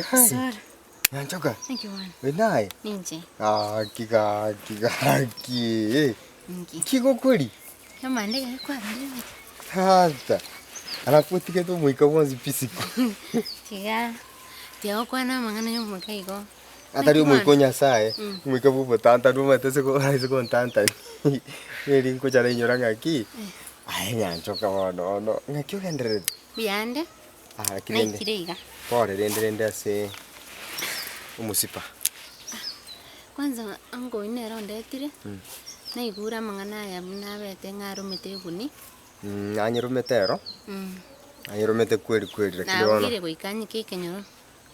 Sorry. Nyanchoka, Thank you, Bwana. we naye? Ninche. Gaki gaki gaki. Inki? Kigokori. Amande gari kwaberire gaki. Tata. Arakotigete omoika bwonsi pi isiko. Tiga tiga gokwana amang'ana ya omoika igo. Atari omoika o Nyasaye, Mm. omoika bwa obotantani omanyete ase ase gontantani. Eri nkocha nainyora ng'aki, aye Nyanchoka bono bono, ng'aki ogendererete? Mbuyande, Ah, lakini rende, naikire iga. pore rende rende ase omosipa. Kwanza uncle oyio nere ondetire, naigure amang'ana aya buna abete ng'a aromete eguni. Anyeromete ero, anyeromete kweri kweri lakini bono. Nabokire goika anyike ekenyoro.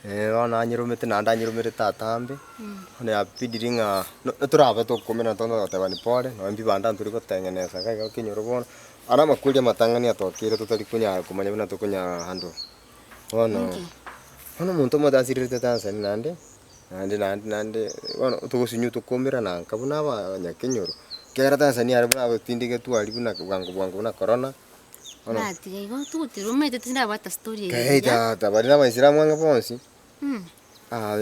Eh, bono anyeromete naende anyeromerete atambe, bono yabidire ng'a no torabe tokoumera tonya gotebani pore, nonye mbibanda ntori gotengenesa iga iga ekenyoro bono, are amakweri amatang'ani atokeire totari konyara komanya buna tokonyara handle. Bono, Inki? bono omonto omote asirerete Tanzania naende, naende naende naende bono togosinywa tokoumerana nka buna abanyakenyoro, ekiagera Tanzania aria buna agotindegetwe aria buna bwango bwango buna korona. Bono Natiga igo togotiga omanyete tindabwata story eye Kei buya. tata, baria na abaisilamu ang'e bonsi, Mm. ah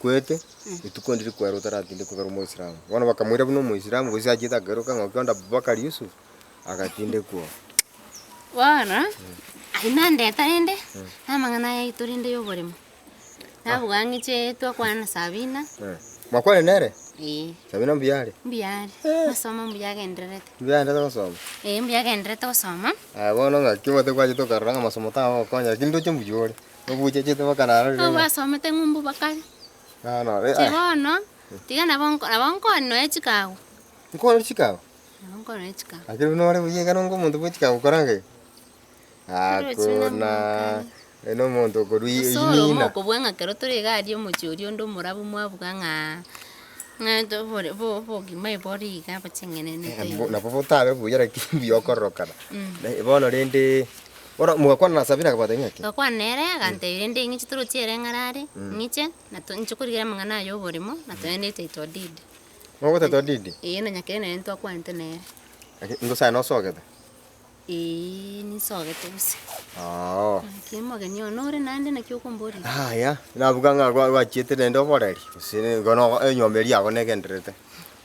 kwete, rituko ndiri kwera otaratindekwa ekero omoisilamu. Bono bakamoira buna omoisilamu gose achiete akeroka ng'a okionda Abubakar Yusuf, agatindekwa oo. Bono, ayio nandeta rende, na amang'ana aya aito rende ya oboremo. Nabuga ng'iche twakwana na Sabina. Mwakwanire nere? Eeh. Sabina mbuya are? Mbuya are, masomo mbuya agendererete. Mbuya agendererete gosoma? Eeh mbuya agendererete gosoma. Aya bono ng'aki omanyete gwachete okarora ng'a masomo tagogokonya lakini ndoche mbuya ore, obuchechete mpaka narorire ng'a. Obasomete ng'umbu bakare. Ah nore Inche bono, tiga nabo nko nabo nkooni nonya chikago. Nkooni chikago? Nabo nkooni nonya chikago. Lakini buna ore buya iga nonge omonto bwe chikago okora ng'ai? Hakuna nomonto okorwa Osoro einina. mokobua ng'a ekero tore iga aria omochie oria onde omorabu mwabuga ng'a ng'a tobore bo obogima ebore iga bocheng'enenete iga. Nabo botabe buya lakini mbuya okororokana. Bono rende, bono mogakwana na Sabina akabatebia ng'aki? Togakwana nere agantebia rende ing'iche toroche ere ng'ara are, ng'iche na to inche korigereria amang'ana aya oboremo na toende title deed. Mogote title deed? Eeh na nyakere nere ntwakwanete nere. Ngosae nosogete? Eeh ninsogete gose. Oo. Naki omogeni one ore naende naki okomboria? Yaya, nabuga ng'a gwa- gwachiete rende oboreri, gose igo no enyomba eria yago negendererete.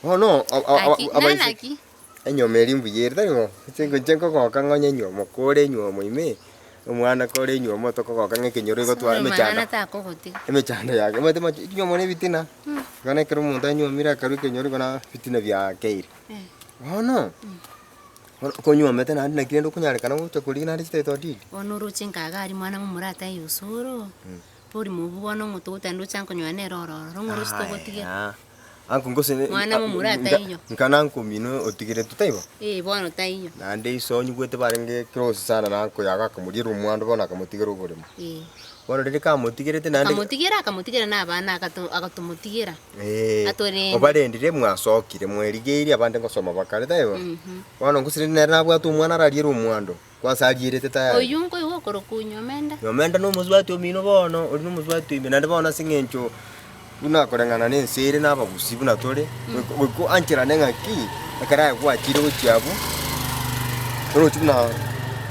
Bono Naki, abaise nanaki? enyomba eria mbuya ere tari bo? Inche inche nkogoka ng'a onye enywomo kore enywomo ime, omwana kore enywomo tokogoka ng'a ekenyoro igo tware Soro emechando mang'ana takogotiga. emechando yake omanyete mache chinywomo na ebitina, igo na ekero omonto anywomire akarwa ekenyoro igo na ebitina biakeire. Bono. Bono konyuomete naende naki rende okonyarekana gocha korigia naende chititle deed? Bono oroche nkaga aria mwana momura ataiyo osoro, borimo obwo bono ng'o togoteba ndoche ankonyora nere ororo, ng'o oroche togotigera. Aya, anko gose ne- Mwana momura ataiyo. Nka na uncle omino otigeretwe taibo? Ee bono taiyo. Naende iso onyigwete barenge close sana na uncle yago akamoriera omwando bono akamotigera oboremo. Ee. Bono riria kamotigerete naende. Akamotigera akamotigera na abana agato agatomotigera. Ee, Atorende. obarendire mwasokire mwerigeirie abande ngosoma bakare taibo? Bono gose rende nere nabwate omwana arariere omwando, kwansa arierete tayari. Oyio nkoigwa okorokwa Nyomenda. Nyomenda na omosubati omino bono, oria na omosubati oime naende bono ase eng'encho buna koreng'ana na ense ere na abagusii buna tore, goika goika oancherane ng'aki, ekero aye gwachire gochia abwo, oroche buna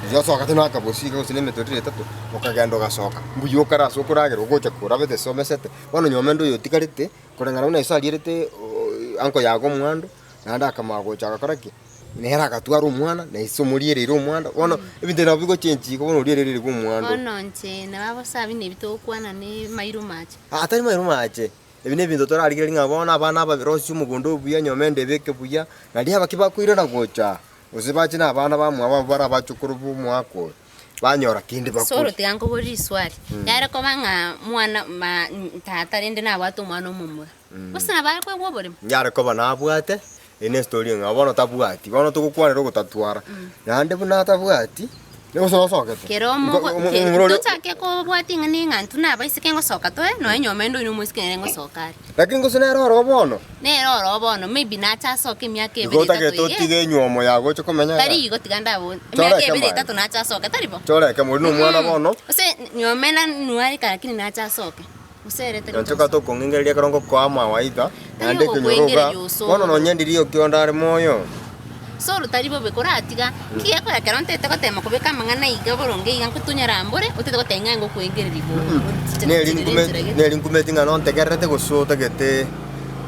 riria osokete na akabosi iga gose na emetoriro etato, okagenda ogasoka, mbuya okare ase okoragera ogocha korabete ase omesete. Bono nyomende oyo otigarete, koreng'ana buna Yeso arierete anko yago omwando, naende akamanya gocha agakora ki? Nere agatwara omwana, na ise omoriereire omwando, bono ebinto ebi nabo bigochenchia igo bono oriereire omwando. Bono inche nabo abosabi na ebi togokwana na emairo mache. Aa tari mairo mache, ebi na ebinto torarigereria ng'a bono abana aba rosia omogondo obuya, nyomende ebeke buya, naria abake bakoirana gocha, gose bache na abana bamwabo abwo bare abachokoro ba omwaka oyo. banyora kende Soro bakore. tiga nkoborie riswali, yare koba ng'a mwana ma tata rende nabwate omwana omomura, gose nabo are koegwa oboremo? Yare koba nabwate, eye ne story eng'ao, bono tabwati, bono togokwanera ogotatwara, naende buna atabwati. Gose nosogete? Kero omo tochake kobwatia ing'ana ng'a intwe na abaiseke ngosoka tore, nonya nyomba ende oino omoiseke nere ngosoka are. Lakini gose nere oroo bono? Nere oroo bono, maybe nache asoke emiaka Igo ebere otagete etato iga. otige enywomo yago oche komenya iga? Tari igo tiga ndabo, Chora emiaka eke ebere mbae. etato nache asoke, tari bo? Chora eke mori na omwana bono. Gose nyomba ende nuareka lakini nache asoke. Gose ere tari Nyanchoka gosoka. tokong'engereria ekero ngokoa amawaidha, Tari naende ekenyoro iga, ogokoengereria osoro. bono nonye ndiri okionda are moyo. Soro tari bobe koratiga, nki gekogera ekero ntete gotema kobeka amang'ana iga boronge iga nkotonyora mbore, otete goteba ng'a ngokoengereria Neri nkume neri nkumeti ng'a nontegererete gose otagete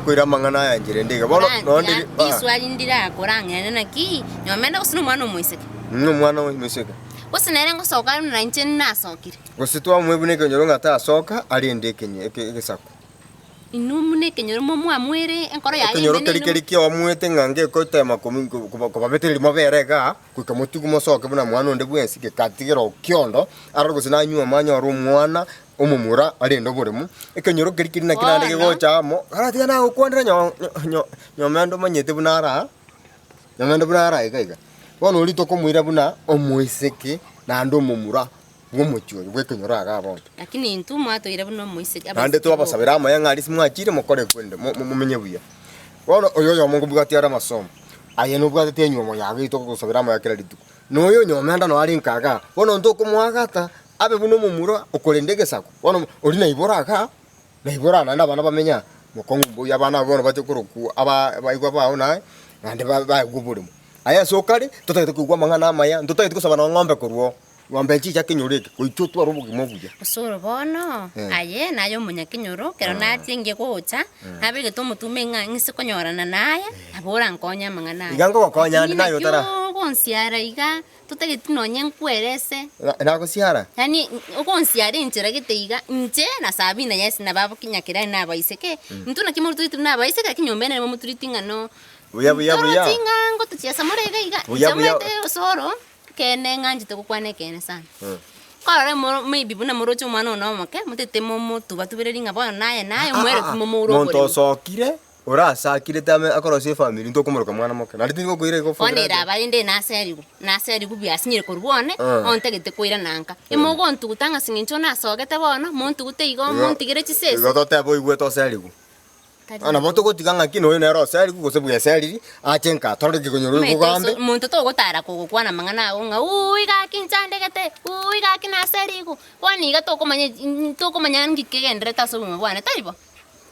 koira amang'ana aya nchera ende iga. Bono nonye ndiri ah, Riswali ndirakora ng'ende naki, nyomende gose nomwana omoiseke? nomwana omoiseke. Gose nere ngosoka are buna inche nasokire. Gose twamoebuna ekenyoro ng'a tasoka arende ekenye eke egesaku. Inwe buna ekenyoro momwamwere enkoro yaye Ekenyoro ime keria neinwe keria kiaomuete ng'a ngegotema komi koba kobabetereria mobere igaa, goika motigwe mosoke buna mwana onde bwensi, gekatigera okiondo, arore gose nanyuome anyore omwana omomura arende oboremo, ekenyoro keria keria naki naende Bono. gegocha amo, aratiga nagokwanera nyo nyo nyomende omanyete buna ara. Nyomende buna ara iga iga. Bono oria tokomoira buna omoiseke naende omomura bw'omochie oyo bw'ekenyoro igaa bono. Lakini intwe mwatoire buna omoiseke, Naende abaiseke boka. twabasabera amaya ng'a aria mwachire mokore kwende mo- mo- momenye buya. Bono oyo oyomo nkobwati are amasomo, aye nobwatete enywomo yago eywo tokogosabera amaya kera rituko. Na oyo onyomenda noo are nka igaa, bono ntokomoagata abe buna omomura okorenda egesaku. Bono oria naibora igaa, naibora naende abana bamenye aa, mokong'u mboiyo abana abwo bono bache korokwa aba abaigwa bao naye, naende ba- baegwe oboremo. Aye ase okare, totagete koigwa amang'ana amaya, ntotageti gosaba nonye ng'ombe korwa oo. Ng'ombe echi chiakenyoro eke, goika otware obogima obuya. Osoro bono, aye naye omonyakenyoro, ekero nachenge gocha, nabegete omotume ng'a ng'ise konyorana naye, nabo orankonye amang'ana aya. Iga ngogokonya ande naye Lakini otara. naki ogonsiara iga, totageti nonye nkwerese. Nagosiara? Yaani ogonsiara enchera gete iga, inche na Sabina yes nabo abokinyakeria na abaiseke, intwe naki morutureti buna abaiseke lakini nyomba ene momotureti ng'a no. Buya buya buya. Torochi ng'a ngotochiesa more iga iga, Buya inche buya. omanyete osoro. Ekeene ng'anchete gokwana ekeene sana. Nkorora moro maybe buna moroche omwana one omoke, motete momotubatubereria ng'a bono naye naye omwereti momoure Monto oboremo. osokire, orasakire tame akorosia efamiri ntokomoroka mwana moke. Naende tindi gokoira igo Bono ere aba rende naserigwe, naserigwe biasinyire korwa bwane, Eh. ontagete koirana nka. Emogontuguta ng'a ase eng'encho nasogete bono, montugute igo montigere chisese. Igo totebe oigwete oserigwe. Nabo togotiga ng'aki noyo nere oserigwe gose bweseriri, ache nka atore kegonyoro Omanyete obogambe. ase omonto togotara kogokwana amang'ana ago ng'a uuui gaki nchandegete, uuui gaki naserigwe, bono iga tokomanya tokomanya nki kegendererete ase obogima bwane, tari bo?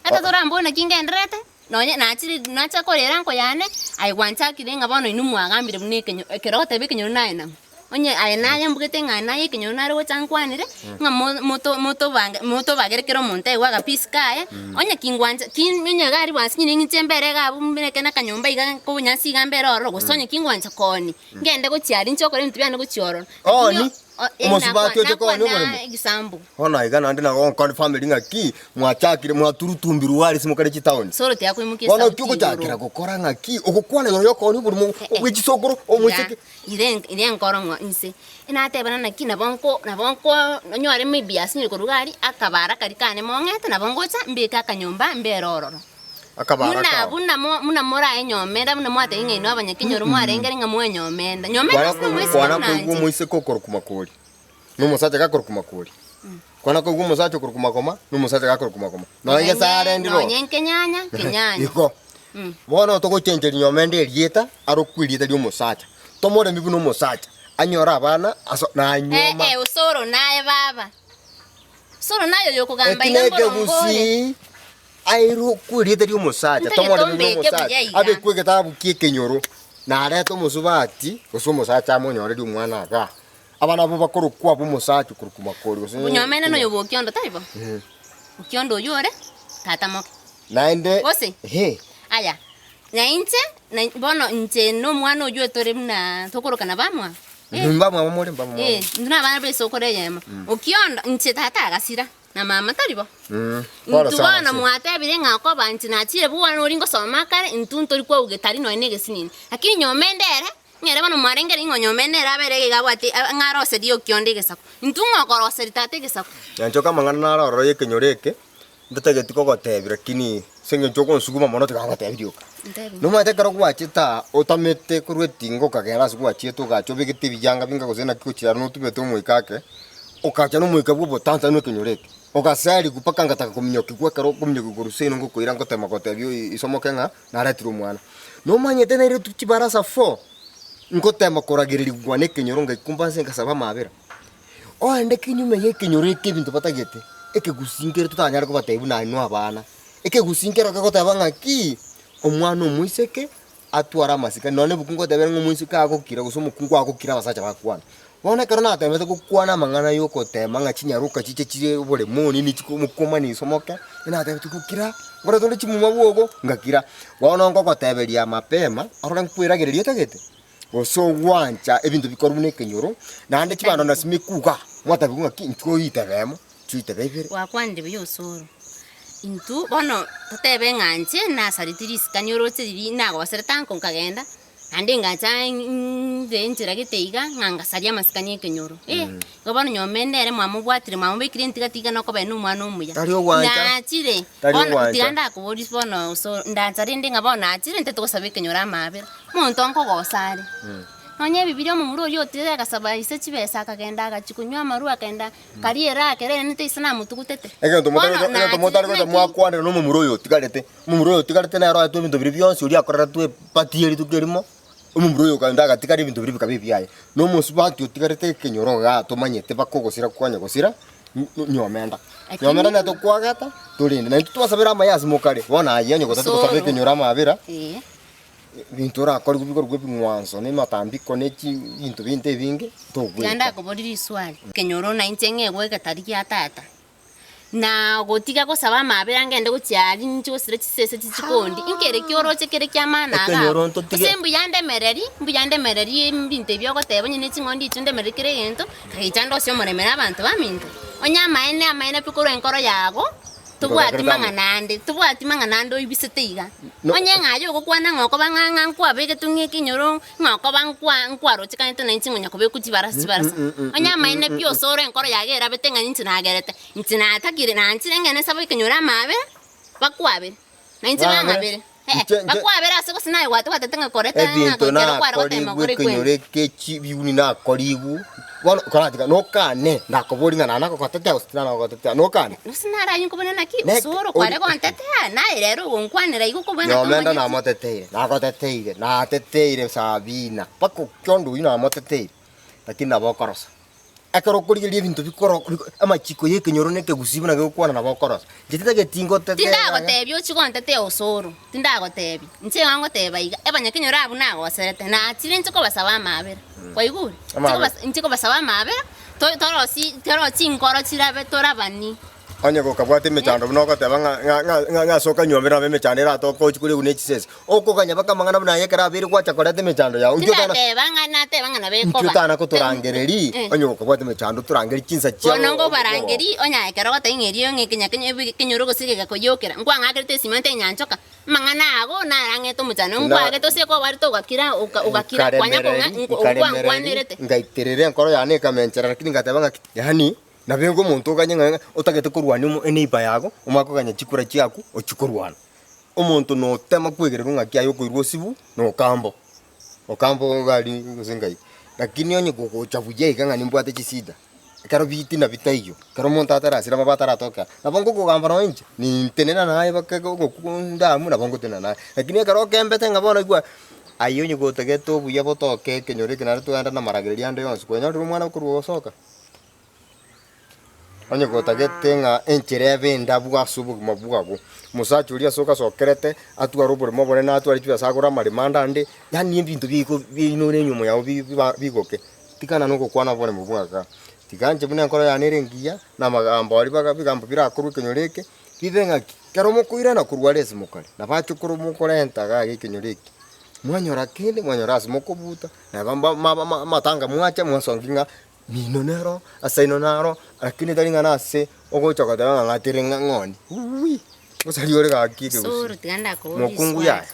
Ata torambore naki ngendererete, nonye nachire nacha korera nko yane, aye gwanchakire ng'a bono inwe mwagambire buna ekenyo ekero ogoteba ekenyoro naye nang'o. Onye aye naye mbugete ng'a naye ekenyoro nare gocha nkwanere, ng'a mo- moto motobange motobagere kera omonto aigwe agapeace kaye, onye kingwancha kin onye iga aria bwansinyire ng'iche mbere iga abwo mbeke na akanyomba iga kobonyansi iga mbere ororo, gose onye kingwancha kooni, ngende gochia aria inche okore ebinto biane gochia ororo. Ooni? Lakini Omosubati oche koonia nakwana oboremo? egisambu. Bono iga naende nabo gonkora family ng'aki, mwachakire mwaturutumbirwe aria ase mokare chitown. Soro tiakoimokia Bono esauti ki ogochakera igoro. gokora ng'aki, ogokwana igoro ya okoonia oboremo bwe chisokoro, omoiseke. Ire ire enkoro ng'a inse, enatebana naki nabo nko nabo nko onyore maybe asinyire korwa iga aria, akabara karia kane mong'ete nabo ngocha mbeke akanyomba mbere ororo. Akabara Buna kao. buna mo buna moraenyomera buna mwatebia ng'a inwe abanyakenyoro mwarengere ng'a mwenyomenda. Nyomenda Kwana ase omoiseke kwana buna koigwa inche. omoiseke okorokwa makori, na omosacha gakorokwa makori. Kwana koigwa omosacha okorokwa makoma, na omosacha gakorokwa makoma. Nonya egesare ndiro. Nonye nkenyanya, kenyanya. Igo. Bono togochencheria nyomenda erieta, arokwe erieta ri'omosacha. Tomoremi buna omosacha, anyore abana aso nanyuoma. Eh, eh, osoro naye baba. Osoro naye oyo okogamba Eki iga mborongo ore. nekegusii airokwe erieta ri'omosacha, Ntagete tomoremi buna ombeke omosacha, buya iga. abekwe egetabu ki'ekenyoro, narete omosubati, gose omosacha amonyorerie omwana igaa. Abana abwo bakorokwa ab'omosacha okorokwa makori gose Onyomene noyo bwa Okiondo, tari bo? Okiondo oyio ore tata moke. Naende Gose? ehe. Aya, na inche, na bono inche na omwana oyio tore buna tokorokana bamwabo. Eh. Mbamwabo more, mbamwabo. Eh, intwe na abana ba esokoro eyemo. Okiondo, inche tata agasira, na mama tari bo. Bono Intwe sawa bono ase. mwatebire ng'a okoba inche nachire bwana oria ngosoma kare, intwe ntori kwaugete aria nonya na egesinini. Lakini nyomba ende ere, Ng'ere bono mwarengere ng'a onyomene nere abere iga abwate ng'a aroserie okionde egesaku. Intwe ng'a okoroseria tata egesaku. Nyanchoka amang'ana naro ororo y'ekenyoro eke, ntatageti kogotebia lakini. Ase eng'encho ogonsuguma mono tiga ngotebie rioka. Ntebi. Nomanyete ekero gwachete aa, otamete korwa etinga okagenda ase gwachiete ogacha obegete ebiyanga binga gose naki gochia aro notubete omoika ake, okacha na omoika bwa obotanchani ekenyoro eke. Ogasarigwa mpaka ngataka kominyokigwa ekero okominyokigwa korwa seino ngokoira ngotema gotebia oyo isomoke ng'a naretire omwana. Nomanyete nairetwe chibarasa four, ngotema koragererigwa na ekenyoro ngaikumba nse ngasaba amabera. Oende kinyume ya ekenyoro eke ebinto batagete, ekegusii nkere totanyare kobatebia buna inwe abana. Ekegusii nkero kegoteba ng'aki, omwana omoiseke atware amasikani, nonye na ebuku ngoteba ere ng'a omoiseke agokira gose omokungu agokira abasacha bakwana. Bono ekero natemete gokwana amang'ana ya ogotema ng'a chinyaroka chiche chire oboremo nini chikomokomani isomoke, natebetie gokira, nkore tore chimuma bwogo, ngakira. Bono ngogoteberia mapema, orore nkweragereria otagete. gose ogwancha ebinto bikorwa buna ekenyoro, naende chibando na simikuga, mwatebigwa ng'aki intwe oitebe emo, intwe oitebe ibere. Gwakwanire buya osoro. Intwe bono totebe ng'a inche nasareti risikani oroche riria nagoserete anko nkagenda, naende ngacha nde enchera gete iga, ng'a ngasaria amasikani ya ekenyoro. Eh, igo bono nyomba ende ere mwamobwatire mwamobekire entigati iga nokobera na omwana omuya. Tari ogwancha. Nachire, Tari bono ogwancha. tiga ndakoborie bono osoro, ndancha rende ng'a bono nachire ntete gosaba ekenyoro amabera. Omonto nkogosa are. Nonya ebibiria omomura oyio otiire agasaba ise chibesa akagenda agachia konywa amarwa akagenda karia ere akere erente ise namotugutete. Egento motari Bono gocha egento nachire motari gocha naki mwakwanera na omomura oyo otigarete, omomura oyo otigarete nere oetwe ebinto biria bionsi oria akoreretwe eparty eria rituko erimo, omomura oyo okagenda agatigara ebinto biria bikaba ebiaye. Na omosubati otigarete ekenyoro igaa tomanyete mpaka ogosira kwanya gosira, nyomenda. Nyomenda Lakini nere tokwagata torende, naintwe twasabera amaya ase mokare, bono aye onye gotati gosaba Osoro. ekenyoro amabera. Eeh. Ebinto orakorigwe bikorokwa ebing'wanso, na ematambiko, na echi ebinto binde ebinge, Tiga togweka. ndakoborie riswali, ekenyoro na inche ng'egwe egetari gia tata, na gotiga gosaba amabera ngende gochia aria inche gosira chisese chichikondi, nkere ki oroche kere kia maana iga Ekenyoro abwo? ntotige. Gose mbuya ndemereri, mbuya ndemereri ebinto ebi ogoteba onye ne ching'ondi echio ndemereri kera egento, kagicha ndosie omoremere abanto baminto. Onye amaene amaene pi korwa enkoro yago. Tobwati mang'ana ande, tobwati mang'ana ande oibisete iga. Onye ng'a aye ogokwana ng'a okoba ng'a ng'a nkwabegete ng'a ekenyoro, ng'a okoba nkwa nkwarochekanete na inche ngonya kobekwa chibarasa chibarasa. Onye amaene pi osore enkoro yago erabete ng'a inche nagerete, inche natakire nanchire ng'ende nsabe ekenyoro amaabera, bakwabere, na inche Bang'abere. bang'abere. Ee, Inche- inche- bakwabere ase gose naye gwatwatete ng'a koreta ng'a Ebinto ekero kware gotema nakorigwe kore ekenyoro kwene. eke chibiuni nakorigwe, bono koratiga nokane nakoboria ng'a nanagogotetea gose tinanagogotetea nokane. Gose naro ayio nkobuna naki, Nek- osoro kware ori- gontetea, naye rero ogonkwanera igo okobua ng'a Nyomenda tomanyeti. namoteteire, nagoteteire, nateteire Sabina, mpaka okionde oyio namoteteire, lakini nabo okorosa. Ekero okorigereria ebinto bikoro biko amachiko ya ekenyoro na ekegusii buna gegokwana nabo okorosa. Inche titageti ngotetee ng'a Tindagotebia ochie gontetea osoro, tindagotebia. Inche iga ngoteba iga, abanyakenyoro abwo nagoserete, nachire inche kobasaba amaabera, kwaigure? Inche Amaabera. kobas inche kobasaba amaabera, to- torosie torosie chinkoro chirabe torabanie. Onye gokabwate emechando buna ogoteba ng'a ng'a ng'a ng'a ng'a ase okanyuomera nabo emechando eratoke ochi koria buna echisese. Okoganya mpaka amang'ana buna aya ekero abeire gwacha koreta emechando yao, inki otana Tindateba ng'a nateba ng'a nabo inki ekoba. otana kotorangereria Eh. onye gokabwate emechando otorangerie chinsa chia Bono nkobarangeria, onye aye ekero ogoteba ng'a erio ng'a ekenya kenya ekenyoro gose gegakoyokera, nkwang'akerete esimo nte nyanchoka, amang'ana ago narang'ete omochando, nkwagete ase ekobarete ogakira oka ogakira kwanya kong'a Nkaremereri, nko nkaremereri, nkwankwanerete. ngaiterera enkoro yane ekamenchera lakini ngateba ng'aki yaani Naboigo omonto oganye ng'a otagete korwania omo eneighbor yago, omanye koganya chikura chiaku ochie korwana. Omonto notema kwegererwa ng'aki aye okoirwa osibu na okambo, okambo iga aria gose ngai. Lakini onye gogocha buya iga ng'a nimbwate chisida, ekero bitina bitaiyo, ekero omonto atarasira amabe ataratoka, nabo ngokogamba nonye inche, nintenena naye mpaka ogokwa ndamu nabo ngotenena naye. Lakini ekero okembete ng'a bono igwa, aye onye gotagete obuya botoke ekenyoro eke naende toende namaragererio ande yonsi, kwanyorire omwana okorwa gosoka. Onye gotagete ng'a enchera ebe endabu ase obogima bwago, omosacha oria ase ogasokerete, atware oboremo obonene, atware chibesa agore amaremo ande ande, yaani ebinto biaiko biaino na enyiomo yao bi biba bigoke. Tigana na ogokwana oboremo bwaka, tiga inche buna enkoro yane ere engiya, na amagambo aria baga ebigambo birakorwe ekenyoro eke, bibe ng'aki, ekero mokoirana korwa are ase mokare, nabachokoro mokorenta iga iga ekenyoro eke, mwanyora kende, mwanyora ase mokobuta, naba mba ma amatanga mwacha mwasongi ng'a Mino nero, ase aino naro, lakini tari ng'a nase ogocha goteba ng'a ng'atere ng'a ng'oni, wuuwi, gose ore gaki ekegusii. Soro tiga ndakoborie Mokungu riswali. yaya.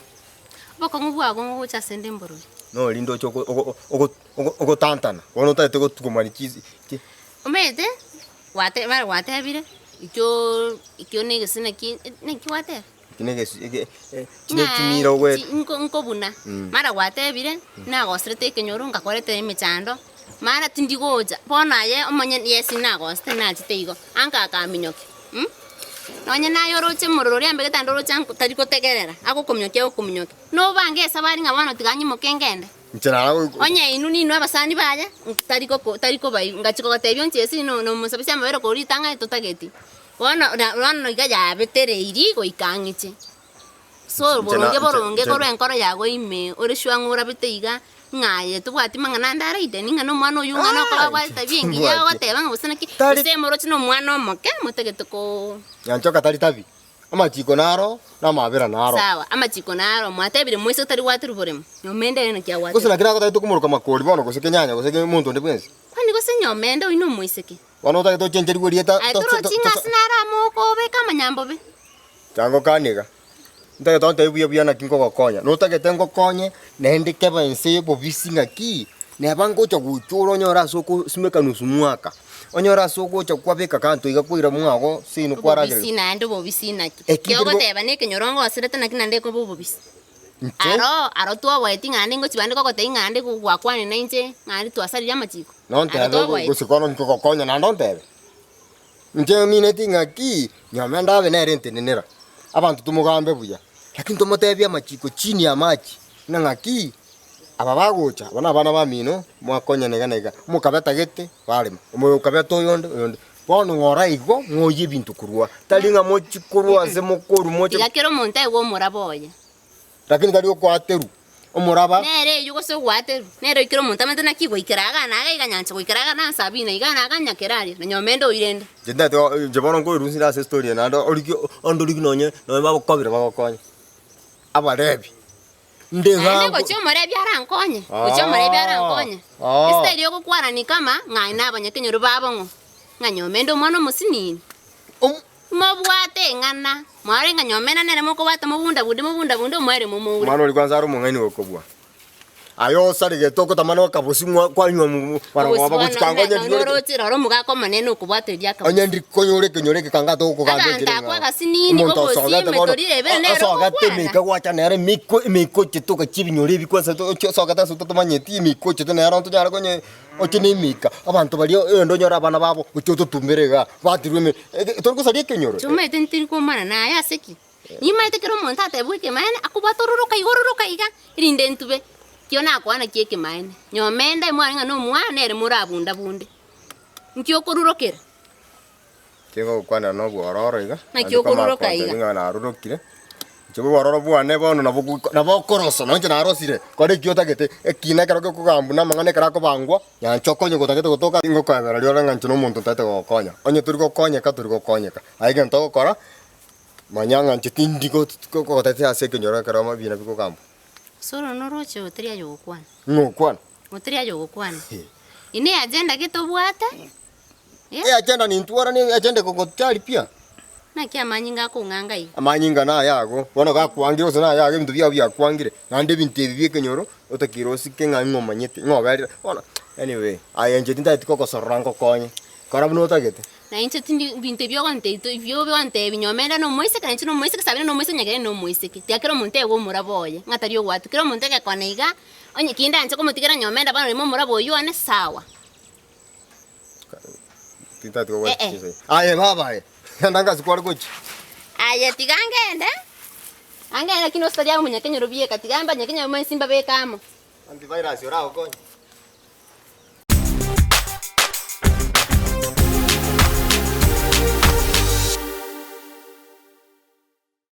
Obokong'u bwago ngogocha ase nde mborori. Norinde oche ogo- ogo- ogo- ogo- ogotantana, bono otagete gotugumani chisi chi. Omanyete, gwate bare gwatebire, ekio ekio na egese naki naki gwateba? Eki na egesu ege echi ne chimira ogoeta. Ng'a nko nkobuna, mara gwatebire, nagoserete ekenyoro ngakoretera emechando, mara tindi gocha, bono aye omonyene yes nagosete nachete igo, anka akaminyokia mh, nonye naye oroche omorero oria ambegete ande oroche anko tari gotegerera, agokominyokia agokominyokia, nobange esabari ng'a bono tiga nyimoke ngende. Inche nara go Onye inwe ninwe abasani baye, tari goko tari kobaigwa, ngachia kogotebia onche ase no nomosabesie amabere korwa ritang'ani totageti. Bono na bono iga yabetereirie goika ang'eche. So Inche na- boronge inche- boronge inche- korwa enkoro yago ime, ore sure ng'a orabete iga, ng'a aye tobwati mang'ana ande araide ning'a na omwana oywo ng'a nokoba Ah, abwate inche tabia engiya timbwati. ogoteba ng'a gose naki, Tari- gose moroche na omwana omoke, motagete koo Nyanchoka tari tabi, amachiko naro, na amabera naro. Sawa, amachiko naro, mwatebire moise otari gwaterwa boremo, nyomende ere naki Gose agwaterwa. naki nagotagete komoroka makori bono gose kenyanya gose ke monto onde bwensi. Kwani gose nyomende oyio nomoiseke? Bono otagete ochencherigwe erieta Aye to- to- torochi ng'a to- ase naro amo okobeka amanyambobe. Tangokana iga, ntagete ontebie buya buya naki nkogokonya, notagete ngokonye naende keba ense y'obobisi ng'aki, neba ngocha gochora onyore ase okosimeka nusu mwaka, onyore ase ogocha kwabeka kanto iga kwaira mwago seino Obobisi kwaragereria. naende obobisi naki? Eki Ki nkeri go- ogoteba na ekenyoro ngoserete naki naende ekoba obobisi. Inche, Aro, aro twoboeti ng'a naende ngochi bande kogotebia ng'a naende gwakwanire na inche, ng'a naende twasaririe amachiko. Aro nontebe twoboeti. gose kono nkogokonya naende ontebe. Inche mineti ng'aki, nyomba ndabe nere ntenenera, abanto tomogambe buya, lakini tomotebie amachiko chini ya amache, ng'a ng'aki, aba bagocha, aba nabana bamino, mwakonyana iga na iga, omokabeta gete, barema, omokabeta oyonde, oyonde. Bono ng'ora igo, ng'oyie ebinto korwa, tari ng'a mochie korwa ase mokorwa moche. Tiga kera omonto aigwe omoraba oye. Lakini tari okwaterwa omoraba. Nere eyio gose ogwaterwa, nere oikire omonto amanyete naki goikera iga na iga iga nyancha goikera iga na Sabina iga na iga nyakera aria, na nyomende oyio rende. Inche ntagete inche bono nkoirusia ase estory eye naende origie onde origie nonye nonye bagokobire bagokonye, abarebi, nde iga Naende nko gochia omorebi arankonye, gochia omorebi arankonye. Esitari ogokwana ni kama ng'a aye nabanyakenyoro babo ng'o, ng'a nyomende omwana omosinini. Mobwate eng'ana, mwarore ng'a nyomena nere mokobwata mobunda-bunde, mobunda-bunde, omoerio momoure. Omwana oria kwanza are omong'aini gokobua. Aye osaregete okotamana okabosi ng'a kwanywa Obosi marogoba bono gochika ango onye nere ndiri noroche rora omogaka omonene okobwatereria akabosi. onye ndiri konyora ekenyoro eke kanga togokogamba Abanto enchera akwo eng'ao. agasinini, Omonto obosi, osogete bono, emetoriro ebere nere osogete ogokwana. emeika gwacha nere emiko emeika ochete ogachia ebinyoro ebi kwanza osogete ase totomanyeti emeika ochete nere ntonyare konye Oche nemeika, abanto baria oyonde onyore abana babo, oche ototumere igaa, batirwe eme ege tori gosaria ekenyoro. Tomaete ntiri komana naye ase ki? Nimaete kera omonto atebwe ekemaene, akobwata ororoka iga ororoka iga, erinde ntube. Ekio nakwana ki ekemaene? Nyomenda imware ng'a nomwana nere morabunda bunde. Nki okorurokera? Tingogokwanera na obwororo iga, Naki naende kwamanya okoruroka iga? kontebia ng'a narurokire, inche obwororo bwane bono nabo nabo okorosa nonye inche narosire, kora ekio otagete, ekina ekero gekogambwa na amang'ana ekero akobangwa, nyancha okonye gotagete gotoka, tingokoebereria ore ng'a inche na omonto ntagete gogokonya. Onye tori gokonyeka tori gokonyeka, aye egento ogokora, manya ng'a inche tindi go kogotetea ase ekenyoro ekero ebina bikogambwa. Soro noroche otari aye ogokwana. Ng'o okwana? Otari aye ogokwana. Ine agenda gete obwate. Eagenda nintwara ne eagenda ekogochari pia. Naki amanyinga akong'anga iga? Amanyinga naye ago, bono gakwangire gose naye ago ebinto biago biakwangire, naende ebinto ebi bia ekenyoro, otakeire osike ng'a ng'o omanyete, ng'o oberire, bono anyway, aye inche tintageti kogosorora ngokonye, kora buna otagete. Na inche tindi binto ebi ogontebia to ebi ogontebia nyomenda na omoiseke na inche na omoiseke Sabina na omoiseke Nyakere na omoiseke, tiga kera omonto aegwe omorabo oye, ng'a tari ogwati, kera omonto egekone iga, onye ki ndanche komotigera nyomenda bono rimo omorabo oywo one sawa. Tintageti kogwati Eh, eh. chinsa eye. Aye baba aye, genda ngasi kware gochia. Aye tiga ngende, angende lakini ositari amo monyakenyoro bieka, tiga mbanyakenyoro mwensi mbabeke amo. Antivirus oragokonye.